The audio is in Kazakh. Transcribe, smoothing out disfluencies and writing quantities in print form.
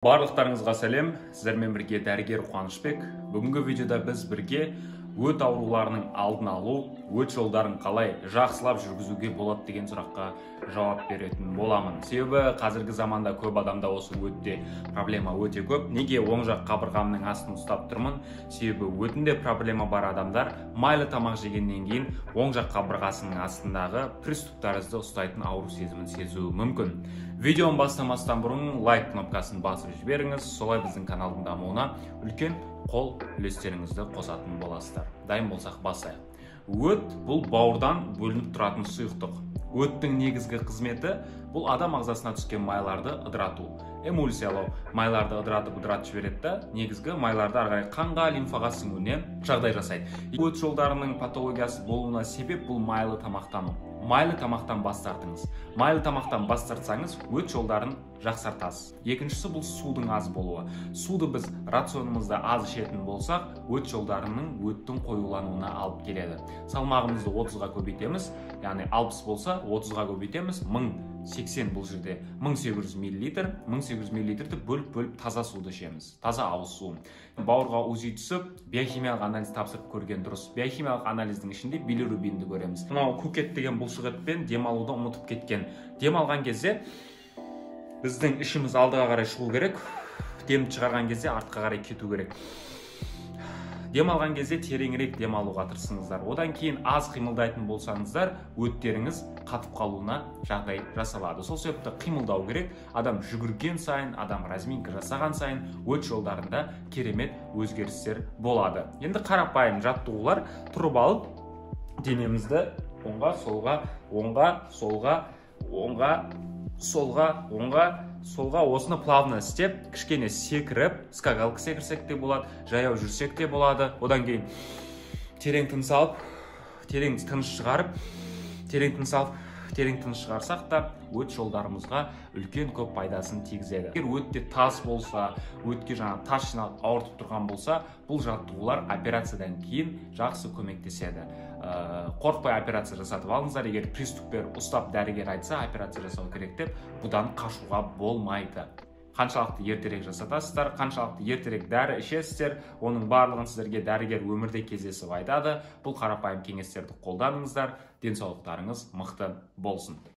Барлықтарыңызға сәлем, сіздермен бірге дәрігер Қуанышбек. Бүгінгі видеода біз бірге өт ауруларының алдын алу, өт жолдарын қалай жақсылап жүргізуге болады деген сұраққа жауап беретін боламын. Себебі қазіргі заманда көп адамда осы өтте проблема өте көп. Неге оң жақ қабырғамның астын ұстап тұрмын? Себебі өтінде проблема бар адамдар майлы тамақ жегеннен кейін оң жақ қабырғасының астындағы приступ тәрізді ұстайтын ауру сезімін сезуі мүмкін. Видеоны бастамастан бұрын лайк кнопкасын басып жіберіңіз, солай біздің каналдың дамуына үлкен қол үлестеріңізді қосатын боласыздар. Дайын болсақ басайық. Өт бұл бауырдан бөлініп тұратын сұйықтық. Өттің негізгі қызметі бұл адам ағзасына түскен майларды ыдырату, эмульсиялау. Майларды ыдыратып жібереді да, негізгі майларды ары қарай қанға, лимфаға сіңуіне жағдай жасайды. Өт жолдарының патологиясы болуына себеп бұл майлы тамақтану. Майлы тамақтан бас тартыңыз. Майлы тамақтан бас тартсаңыз, өт жолдарын жақсартасыз. Екіншісі бұл судың аз болуы. Суды біз рационымызда аз ішетін болсақ, өт жолдарының өттің қоюлануына алып келеді. Салмағымызды 30-ға көбейтеміз, яғни 60 болса 30-ға көбейтеміз, 1080 бұл жерде 1800 миллилитр, 1800 миллилитрді бөліп-бөліп таза суды ішеміз, таза ауыз су. Бауырға УЗИ түсіп, биохимиялық анализ тапсырып көрген дұрыс. Биохимиялық анализдің ішінде билирубинді көреміз. Мынау көкет деген бұлшықетпен дем алуды ұмытып кеткен. Дем алған кезде біздің ішіміз алдыға қарай шығу керек, дем шығарған кезде артқа қарай кету керек. Дем алған кезде тереңірек дем алуға тырысыңыздар. Одан кейін аз қимылдайтын болсаңыздар, өттеріңіз қатып қалуына жағдай жасалады. Сол себепті қимылдау керек. Адам жүгірген сайын, адам разминка жасаған сайын өт жолдарында керемет өзгерістер болады. Енді қарапайым жаттығулар: тұрып алып денемізді оңға, солға, оңға, солға, оңға, солға, оңға, солға, осыны плавно істеп, кішкене секіріп, скакалка секірсек те болады, жаяу жүрсек те болады. Одан кейін терең тыныс алып, терең тыныс шығарып, терең тыныс алып, терең тыныс шығарсақ та өт жолдарымызға үлкен көп пайдасын тигізеді. Егер өтте тас болса, өтке жаңа тас жиналып ауыртып тұрған болса, бұл жаттығулар операциядан кейін жақсы көмектеседі. Қорықпай операция жасатып алыңыздар. Егер приступпер ұстап дәрігер айтса, операция жасау керек деп, бұдан қашуға болмайды. Қаншалықты ертерек жасатасыздар, қаншалықты ертерек дәрі ішесіздер, оның барлығын сіздерге дәрігер өмірде кездесіп айтады. Бұл қарапайым кеңестерді қолданыңыздар, денсаулықтарыңыз мықты болсын.